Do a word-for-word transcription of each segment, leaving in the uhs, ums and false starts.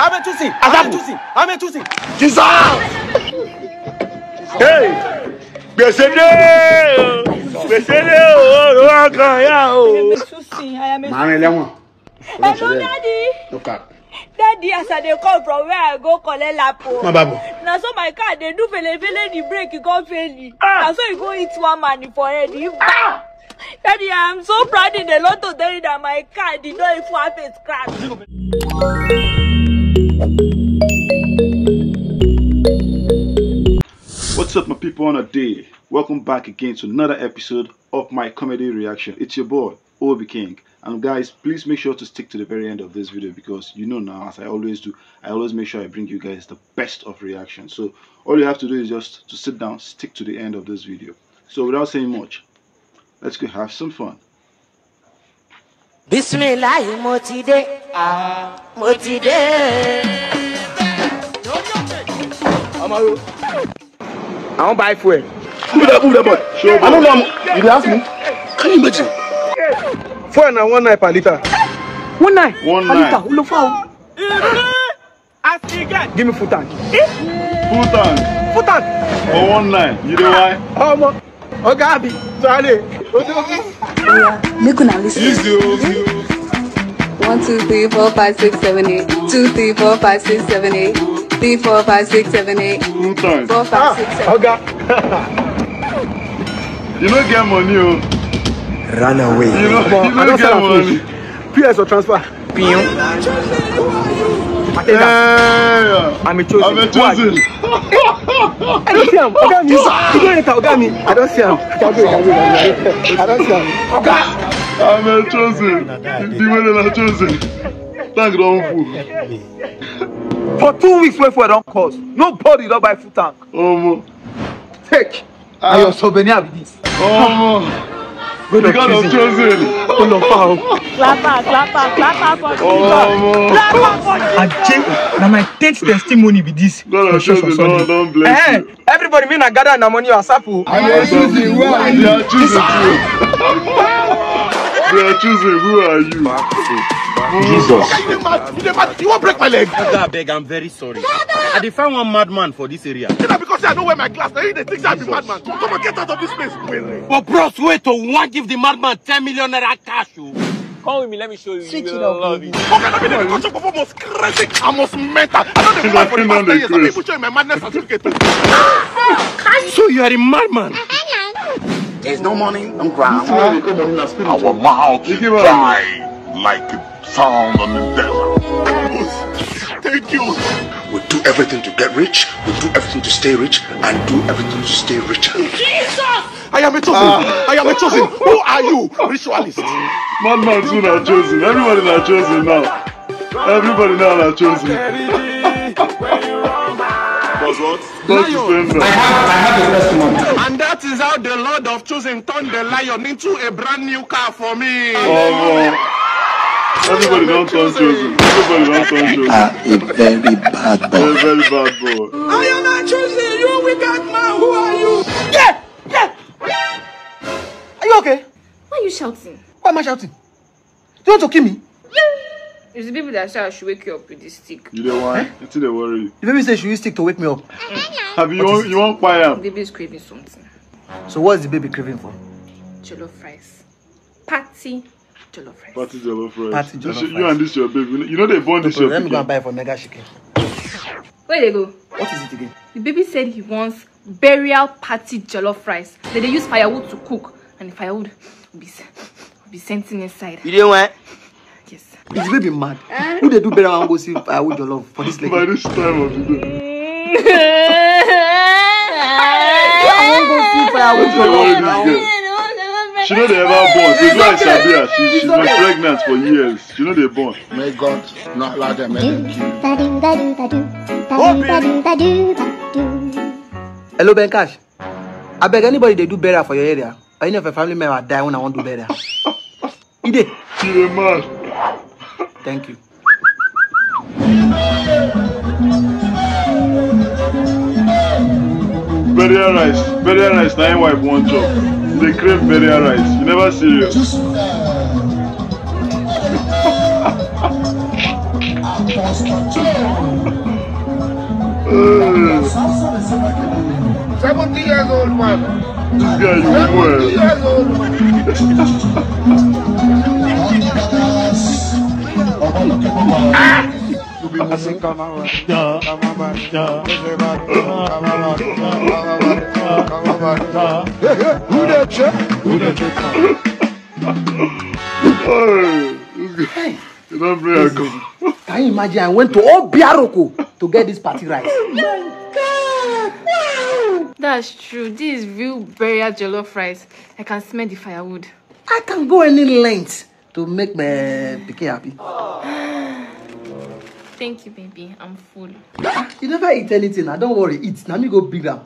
Ametusi, Ametusi, Ametusi. Jesus! Hey! Gbèsè dé o! Gbèsè dé o! Ó wá kan yá o! Ametusi, I am a Màá rìn lẹ́wọ̀n. Hello, Daddy. Look up. Daddy, as I dey come from where I go collect lapo. Má bàa bọ̀. Na so my car dey do felefele, the brake e come fail. Ah! Na so e go hit one man for head. He Ah! Daddy, I am so proud in the lotto day that my car did not even have a scratch. What's up, my people on a day? Welcome back again to another episode of my comedy reaction. It's your boy, Obi King. And guys, please make sure to stick to the very end of this video because you know now, as I always do, I always make sure I bring you guys the best of reaction. So all you have to do is just to sit down, stick to the end of this video. So without saying much, let's go have some fun. Bismillah, mo ti dé, ah, mo ti dé. Amaro, I wan buy fuel. Move that, move that boy. Show I don't know. You dey ask me? Can you imagine? Fuel na one nine per litre. One nine. One per nine. Litre. Olofa o. As e get. Give me full tank. Full tank. Full tank. For one nine. You dey why? Omo. Oga abi. Sale. Ojo. Make una listen. Easy o. One, two, three, four, five, six, seven, eight. Two, three, four, five, six, seven, eight. Three, four, five, six, seven, eight. Full tank. Four, five, six, seven. Oga. You no get money o. Run away. You no, you no get money. P S or transfer? Pion. Attendant. Hey, I'm a chosen. I'm a chosen. I don't see him. Oga mi. You don't enter, Oga mi. I don't see him. I don't see him. Oga. I'm a chosen. The way that I chosen. Thank God. For two weeks, wait for don't cost. Nobody don't buy food tank. Um, take. Ah. And your souvenir be this. Omo. God of chosen. Olofa o. Clap am, clap am, clap am for Jesus. Omo. Clap am for Jesus. Ajay, na my tenth testimony be this. God of chosen, no, don't bless you. Everybody, make una gather una money, you are sapu. I am choosing. Who are you? They are choosing too. They are choosing. Who are you? Jesus. You dey mad? You dey mad? You wan break my leg? Oga, abeg, I'm very sorry. I dey find one madman for this area. Say na because I no wear my glass, na you dey think say I be madman. Come on, get out of this place. But bros, wait o, we wan give the madman ten million naira cash o. Come with me, let me show you. Switch it up, baby. Oga, na me dey make culture perform most crazy and most mental. I don dey fight for the past ten years. I dey even show you my madness certificate o. So you are a madman. There's no money on ground. Our mouth is dry like sound on the desert. Thank you. We do everything to get rich, we do everything to stay rich, and do everything to stay richer. Jesus! I am a chosen. Ah. I am a chosen. Who are you? Ritualist. Madman too na chosen. Everybody na chosen now. Everybody now na chosen. Because what? Lion. I have, I have a testimony. And that is how the Lord of chosen turned the lion into a brand new car for me. Omo. Everybody don turn chosen. Everybody don turn chosen. You are a very bad boy. A very bad boy. I am a chosen. You wicked man. Who are you? Yeah! Yeah! Are you okay? Why are you shouting? Why am I shouting? Do you want to kill me? It's the baby that said I should wake you up with this stick. You dey why? Eh? Wetin dey worry you? The baby said, "Should you stick to wake me up?" Have you, you wan kpai am? The baby is craving something. So what's the baby craving for? Jollof rice. Party jollof rice. Party jollof rice. Party jollof rice. You and this your baby. You know they born this your pikin. Let me go and buy for Mega Chicken. Where they go? What is it again? The baby said he wants burial party jollof rice. They dey use firewood to cook, and the firewood will be, will be sent in inside. You dey why? Yes. Is the baby mad? Who dey do burial and go see firewood jollof for this lady? By this time of the day. I wan go see firewood jollof now. She no dey ever born. This is why I sabi her. She, she's been pregnant for years. She no dey born. May God not allow them, make them kill you. Hello, Ben Cash. Abeg, anybody dey do burial for your area? Or any of your family member die when I wan do burial? E dey. You dey mad. Thank you. Burial rice, burial rice, na him wife wan chop. Dey crave burial rice. You never serious. Seventy years old man. This guy, you well. Seventy years old man. Ah! Who dey check? Who dey check? Hey, this guy. Hey. You don't bring a gun. Can you imagine? I went to Obiaroko to get this party rice. That's true. This is real burial jollof rice. I can smell the firewood. I can go any length to make my pikin happy. Thank you, baby. I'm full. Ah, you never eat anything. I don't worry. Eat. Now me go big am.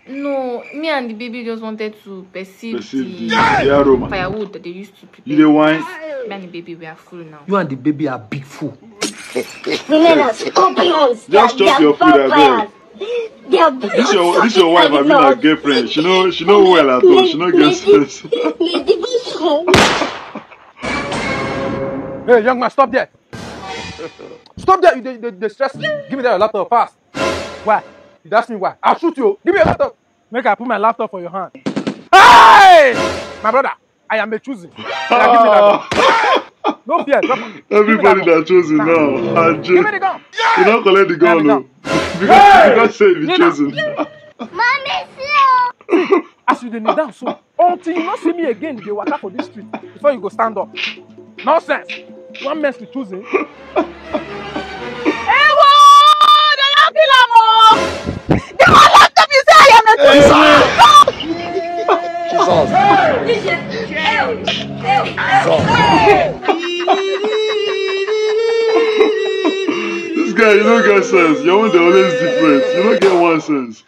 No, me and the baby just wanted to perceive the firewood that they used to prepare. You dey wine? Me and the baby, we are full now. You and the baby are big fool. Women are scorpions. Just chop your food, abeg. This your, this your wife, I mean, her girlfriend. She know, she know well at all. She no get sense. Hey, young man, stop there. Stop there. You dey, dey, dey stress me. Give me that laptop fast. Why? You ask me why. I'll shoot you. Give me your laptop. Make I put my laptop for your hand. Hey! My brother, I am a chosen. Yeah, give me that gun. No fear, drop it. Give me that gun. Everybody that chosen now. Give me the gun. You don't collect the gun, no. Because, because say you be chosen. Mommy, see you. As you dey kneel down so, until you no see me again, you dey waka for this street before you go stand up. Nonsense. One mess to choose, eh? Ewo! They don kill am o! The one laptop you say I am a Jesus. Jesus. This guy, you no get sense. Your own dey always different. You no get one sense.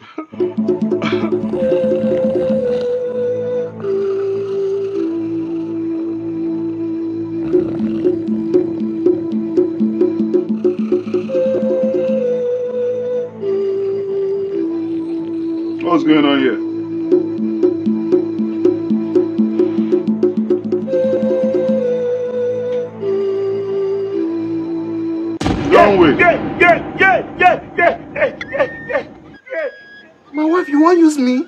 What's going on here? Don't wait. Yeah, yeah, yeah, yeah, yeah, yeah, yeah, yeah, yeah. My wife, you wan use me?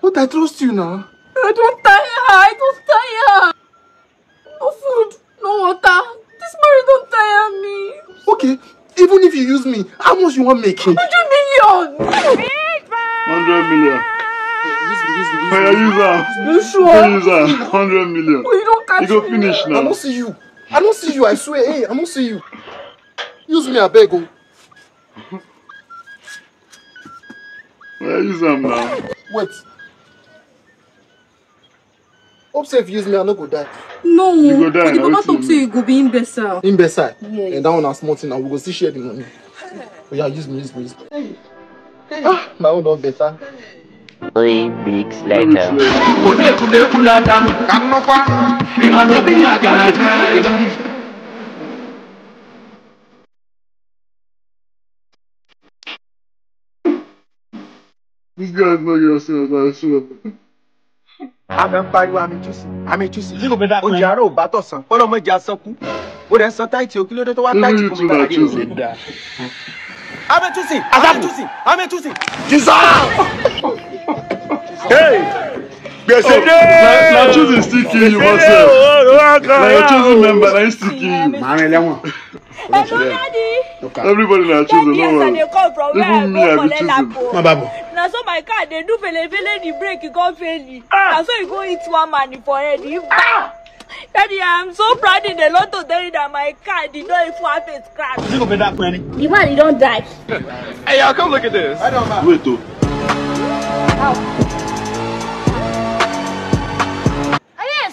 But I trust you now. I don tire. I don tire. No food, no water. This marriage don tire me. Okay, even if you use me, how much you wan make? Hundred million. Hundred million. Use me, use me, use me. Oya, use am. You sure? Use am. Hundred million. But you don catch me. You go finish now. I no see you. I no see you. I swear. Hey, I no see you. Use me, abeg o. Oya, use am now. Wait. Hope say if you use me, I no go die. No, you go die. But the baba talk say you go be imbecile. Imbecile? Yes. And that one na small thing, and we go still share the money. Oya, use me, use me, use me. Ah, my own don better. Three weeks later. This guy is not your son, I swear. Àmì ń pariwo, àmì túsì, àmì túsì. Tí kò bẹ dá pé. Oúnjẹ àárọ̀ ò bá tọ̀ sàn, kọ́lọ́ mọ́ ìjà sọ́kú. Ó dẹ̀ ń san táìtì o, kí ló dé tó wá táìtì fún mi? Àmì túsì, àmì túsì, àmì túsì. Jesus! Hey! Gbèsè dé! Na, na choosing still kill you, boss. Na your choosing member, na him still kill you. Màá rìn lẹ́wọ̀n. Hello, daddy. Everybody na choosing, no worry. Even me, I be choosing. Má bàa bọ̀. Na so my car dey do fele fele, the brake e come fail me. Na so e go hit one man for head. Daddy, I am so proud in the lotto day that my car did not even have a scratch. You go be that funny. The man, he don die. Hey, y'all, come look at this. Wait, oh.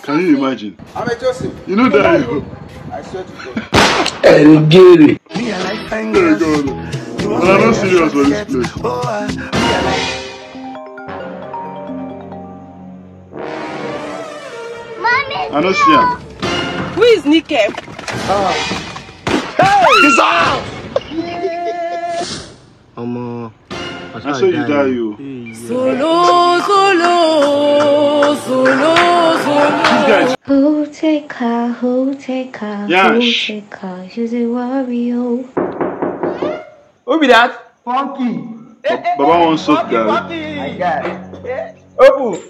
Can you imagine? I'm a Joseph. You know that. I swear to God. Hey, God. But I'm not serious for this place. I no see am. Who is Nike? Omo, I saw you die, you. Solo, solo, solo, solo. Who take her, who take her, who take her? She's a warrior. Who be that? Funky. Baba wan soak guy. My guy. Open.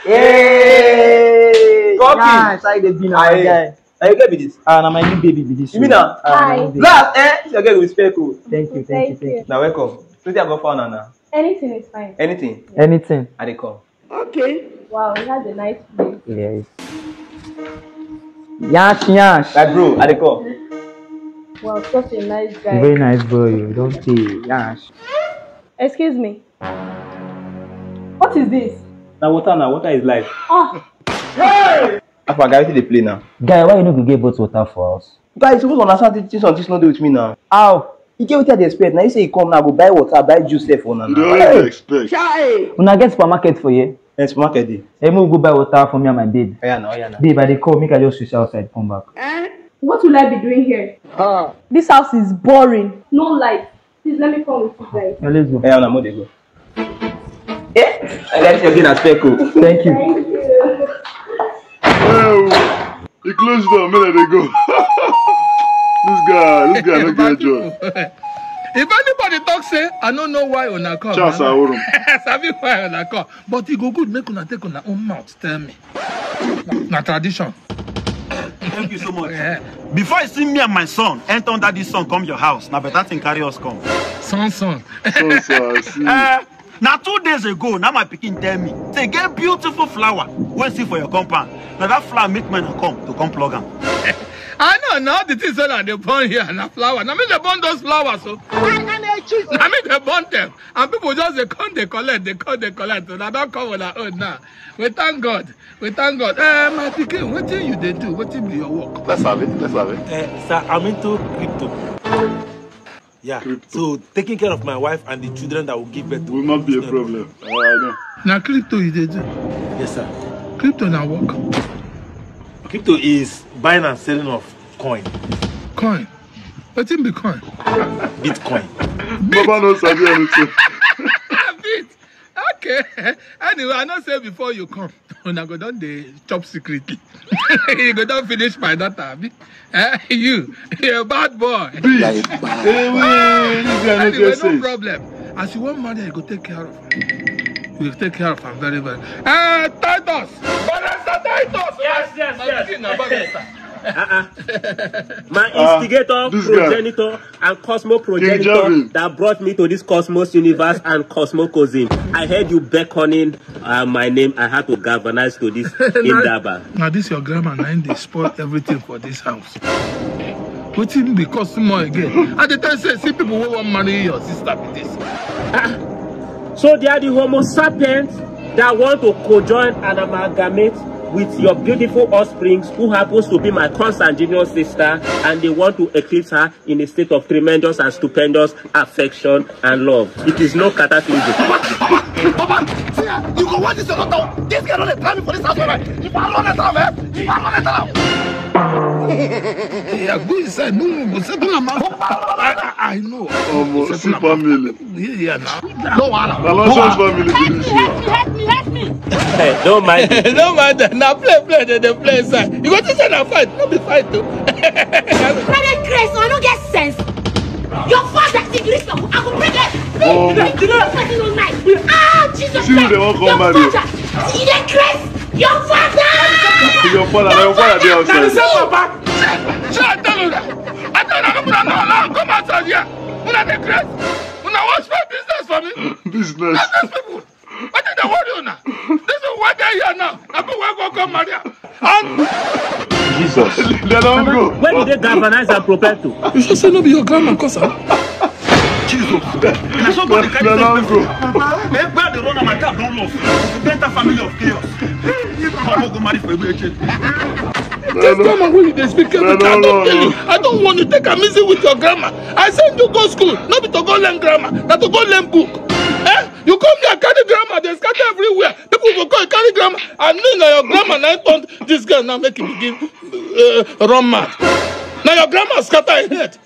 Hey. Funky. Yes, I dey be na my guy. Na your girl be this? Ah, na my new baby be this. You mean na? Ah, na my new baby. Last, eh? This your girl with spec o. Thank you, thank you, thank you. Na welcome. Wetin I go find una now? Anything is fine. Anything? Anything. I dey come. Okay. Wow, he has a nice place. Yes. Yash, yash. My bro, I dey come. Wow, such a nice guy. Very nice boy, you don't see. Yash. Excuse me. What is this? Na water na, water is life. Ah. Hey! Afa, guy, wetin dey play now? Guy, why you no go get bottle water for house? Guy, you suppose understand this, this one, this no dey with me now. How? You get wetin I dey expect. Now you say you come now, go buy water, buy juice sef for una now. You dey always expect. Chai! Una get supermarket for here? Eh, supermarket dey. Eh, make we go buy water for me and my babe. Oya na, oya na. Babe, I dey come, make I just switch outside, come back. Eh? What will I be doing here? Ah. This house is boring. No light. Please let me come with you guys. Yeah, let's go. Eh, una mo dey go. Eh? I like your green and spec o. Thank you. Thank you. Hey, he close door, make dem dey go. This guy, this guy no get joy. If anybody talk say, I no know why una come. Charles Aworum. Sabi why una come. But e go good make una take una own mouth tell me. Na, na tradition. Thank you so much. Yeah. Before you see me and my son enter under this sun come your house, na better thing carry us come. Son, son. Son, son, I see. Eh, na two days ago, na my pikin tell me, say get beautiful flower wey see for your compound. Na that flower make men come to come plug am. I know now the things wey I dey burn here na flower. Na me dey burn those flowers o. Na me dey burn them. And people just dey come, dey collect, dey come, dey collect. Una don come una own now. We thank God. We thank God. Eh, my pikin, wetin you dey do? Wetin be your work? Let's have it. Let's have it. Eh, sir, I'm into crypto. Yeah. Crypto. So taking care of my wife and the children that will give birth to. Will not be a problem. Oh, I know. Na crypto you dey do? Yes, sir. Crypto na work. Crypto is buying and selling of coin. Coin? Wetin be coin? Bitcoin. Baba no sabi anything. Bit. Okay. Anyway, I know say before you come, una go don dey chop secretly. You go don finish my daughter, abi? Eh, you, you a bad boy. Beast. Hey, wait, this guy no get sense. Anyway, no problem. As you wan marry, I go take care of am. You go take care of am very well. Eh, Titus! Barrister Titus! Yes, yes, yes. My pikin na barrister. Uh-uh. My instigator, progenitor, and cosmo progenitor that brought me to this cosmos universe and cosmocosm. I heard you beckoning uh, my name. I had to galvanize to this indaba. Now this your grammar, na im dey spoil everything for this house. Wetin be cosmo again? I dey tell you say, see people wey wan marry your sister be this. Ah, so they are the Homo sapiens that want to cojoin and amalgamate with your beautiful offsprings who happens to be my consanguineous sister, and they want to eclipse her in a state of tremendous and stupendous affection and love. It is no cataclysm. Papa, see, eh, you go want this your daughter. This girl no dey try me for this house, right? If I run it down, eh? If I run it down. Yeah, go inside. No, no, no. Settle am out. I, I, I know. Omo, see family. Yeah, yeah, now. No wahala. Na nonsense family be this. Help me, help me, help me, help me. Hey, don't mind them. Don't mind them. Na play, play, they dey play inside. You go think say na fight. No be fight o. Private Grace, I no get sense. Your father, English, I go bring it. Oh. Bring it. You know, person no nice. Ah, Jesus Christ. See who they wan come marry. Your father. You dey craze? Your father. Your father, na your father dey outside. Na the same papa. Shey I tell una? I tell una make una no allow am come outside here. Una dey craze. Una wan spoil business for me. Business. Business people. Wetin dey worry una? This one wey dey here now, na people wey go come marry am. And Jesus. They don go. When you dey galvanize and propel to? You sure say no be your grandma cause am? Jesus. Na so God dey carry person. Papa, everywhere I dey run am, my car don lost. Better family of chaos. Papa go marry for Ebueche. This grandma wey you dey speak every time, I don tell you. I don warn you, take am easy with your grandma. I send you go school, no be to go learn grammar, na to go learn book. Eh? You come here, carry grammar, dey scatter everywhere. People go call you, carry grammar. And me, na your grandma, na im turn this girl now, make him begin uh, run mad. Na your grandma scatter im head.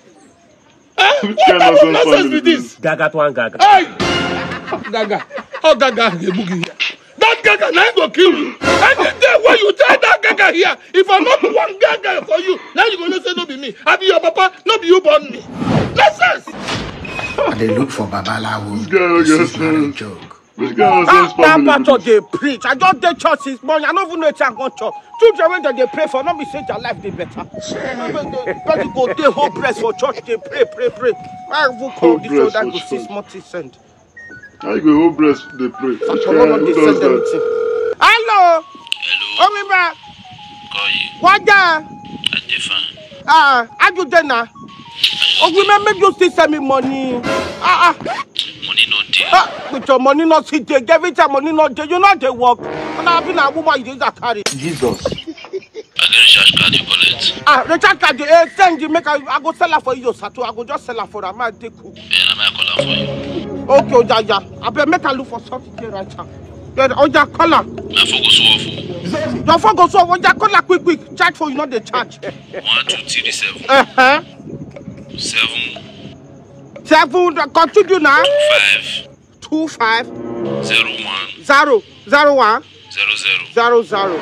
Eh? What kind of nonsense be this? Gaga to one gaga. Hey! Gaga. All gaga dey book you here. That gaga na him go kill you. Any day wey you tell that gaga here, if I no be one gaga for you, now you go know say no be me. I be your papa, no be you born me. Nonsense. I dey look for babalawo. This guy no This get is not a sense. Joke. Which kind of Ah, sense that family be pastor this? Dey preach. I just dey church since morning. I no even know wetin I come church. Children wey dem dey pray for, no be say their life dey better. Person go dey hold breast for church, dey pray, pray, pray. I even call Hold this breast other for go church. Six months send. How you go hold breast dey pray? Which Pastor no kind? Who dey does send that? Anything. Hello, Hello, Omiba, Koyi. Wada, Adefa. Ah, how you dey now? Oh, remember you still send me money. Ah, ah. Money no dey. Ah, with your money not sit there, every time money not there, you not dey work. And I be na woman you dey carry. Jesus. I get recharge card you collect. Ah, recharge card dey eh, send you make I, I go sell her for you, Sato. I go just sell her for her, man, take cool. Then I might call am for you. Okay, oh, yeah, yeah. I better make I look for something here right now. Yeah, oh, yeah, call her. My phone go so off. Your phone go so, oh, yeah, call her quick, quick. Charge for you, not the charge. One two three seven Uh-huh. seven Seven, continue now. five Two five zero one zero zero one zero zero. zero zero. Don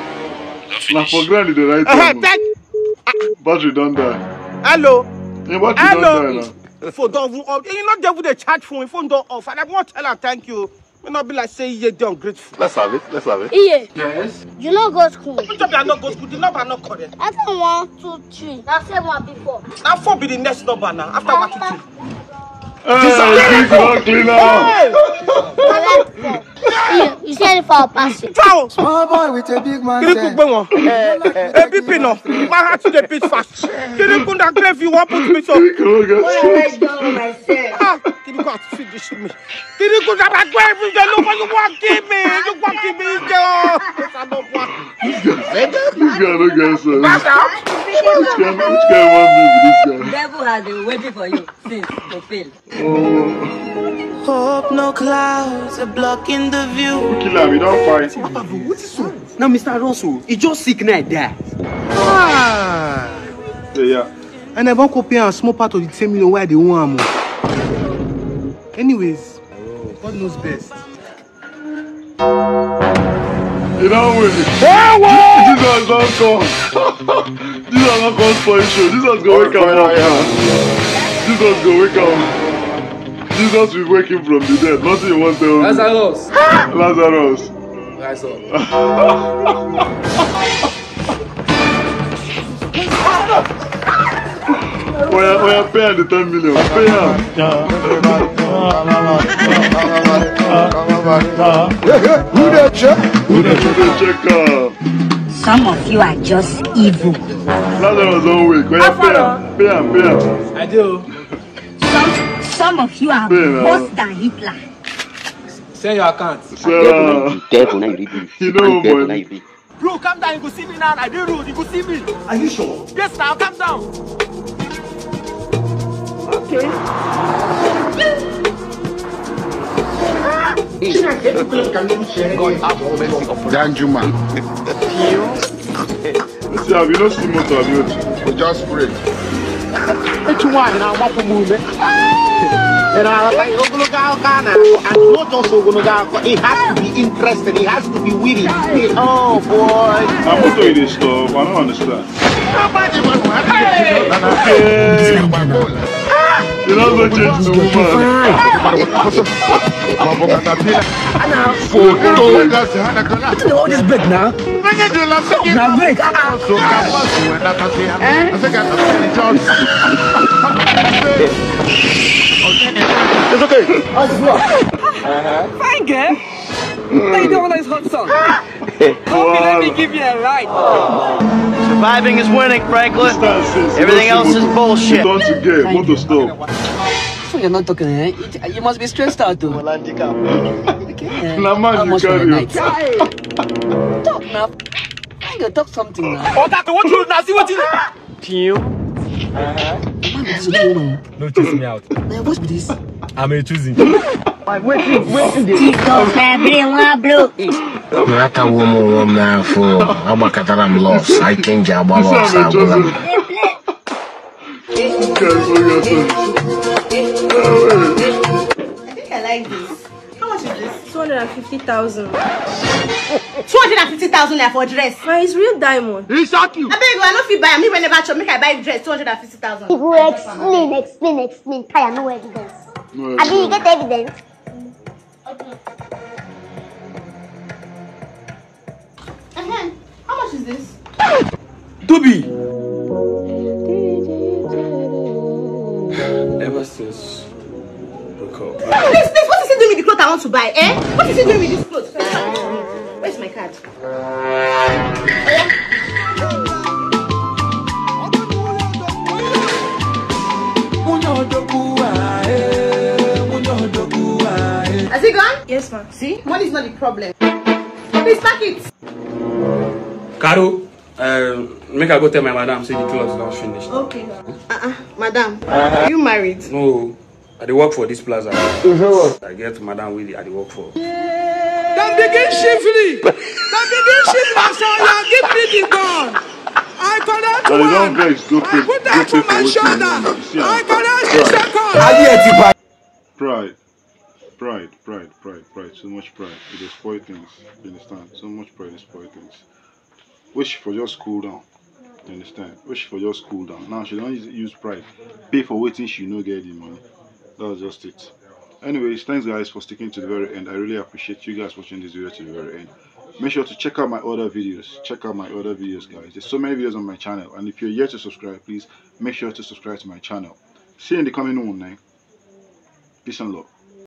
Na for finish. ground you dey write Uh-huh, am. thank. Battery don die. Hello. Im battery don die Hello. now. Phone don even off. You not dey even dey charge phone. Phone don off. And I want tell her thank you. May not be like say you dey ungrateful. Let's have it. Let's have it. Iye. Yes. You no go school. Which of you no go school? The number not correct. I think one, two, three. Na same one before. Now four be the next number now. After one, two, three. Hey, this don clean am. Collect four. Iye, you say for pass it. Ciao. Small boy with a big man. Kiri kugbe wọn. Ebi pinọ. My heart dey beat fast. Kiri kunda grave you wan put me so. Kiri kunda grave. Ah, kiri go fit this me. Kiri kunda my grave you dey look for you wan kill me. You wan kill me. Yo. I don't want. This guy no get sense. Master. Which kind, which kind man be this guy? Devil has been waiting for you since to fail. Hope no clouds are blocking the view. Kill am, you don fight. Papa bro, wetin sup? Na Mister Ross o, e just sick na die. Ah! Yeah, yeah. And I wan go pay am small part of the ten million wey I dey owe am o. Anyways, God knows best. You don win. Jesus don come. Jesus don come spoil show. Jesus go wake am up now. Jesus go wake am. Jesus will wake him from the dead. Nothing you wan tell me. Lazarus, Lazarus. Rise up. Oya, oya, pay am the ten million. Pay am. Who dey check? Who dey check am? Some of you are just evil. Lazarus don wake. Oya, pay am. Pay am, pay am. I do. Some, some of you are Pay now. Worse than Hitler. Send your account. Sir, Devil na you be. You know Devil na money. You be. Bro, calm down. You go see me now. I dey road. You go see me. Are you sure? Yes, now calm down. Okay. God have mercy upon Danjuma. See, abi no see motor, abi wetin? We just pray. Etu nwaanyị na-agbapụ m ume. Ị na-aghọta ihe ogologo akụkọ a na-akọ? And not just ogologo akụkọ. It has to be interesting. It has to be witty. Oh boy. Na motor you dey stop? I don't understand. You don go change to woman. All this big now. Now big. It's okay. Fine girl. How you doing on this hot sun? Come let me give you a ride. Surviving is winning, Franklin. Everything else is bullshit. Don't you get motor stop? So you're not talking, eh? You, you must be stressed out, though. Okay. Na man you Almost for the carry. Night. Talk now. I go talk something now. Oga, to what you now see what you. Team. Man, this is a woman. No chase me out. Now, what's with this? I'm a choosing. Wait, wait, wait. Because everyone blue. Nwata woman woman for agbakọtara m loss. I think ji agbara ọsọ agwụla m. This guy is so handsome. I think I like this. How much is this? Two hundred and fifty thousand. Two hundred and fifty thousand naira for dress. Ma, it's real diamond. He shock you. I beg you, I no fit buy am. Me wey never chop, make I buy dress two hundred and fifty thousand. If you explain, explain, explain, tire no evidence. No, Abi you get evidence? Uh-huh. How much is this? Toby! Ever since we broke up. Please, please, what is he doing with the clothes I want to buy? Eh? What is he doing with this clothes? Where's my card? Has he gone? Yes, ma. See, money is not the problem. Please pack it. Caro, um, make I go tell my madam say the clothes don finish. Okay. Uh-uh, madam, you married? No, I dey work for this plaza. I get madam wey I dey work for. Dem begin shively. Dem begin shively. So you give me the gun. I collect Now you don't one. vex, go I pay, put go that pay for my for wetin you shoulder. want. See, I ah, collect the pride, second. Ayé ẹ̀ ti bàjẹ́. pride, pride, pride, pride, pride. So much pride. It dey spoil things. You understand? So much pride dey spoil things. Wish for just cool down. You understand? Wish for just cool down. Now she don't use, use pride. Pay for waiting. She no get the money. That's just it. Anyways, thanks guys for sticking to the very end. I really appreciate you guys watching this video to the very end. Make sure to check out my other videos. Check out my other videos, guys. There's so many videos on my channel, and if you're yet to subscribe, please make sure to subscribe to my channel. See you in the coming one, eh? Peace and love.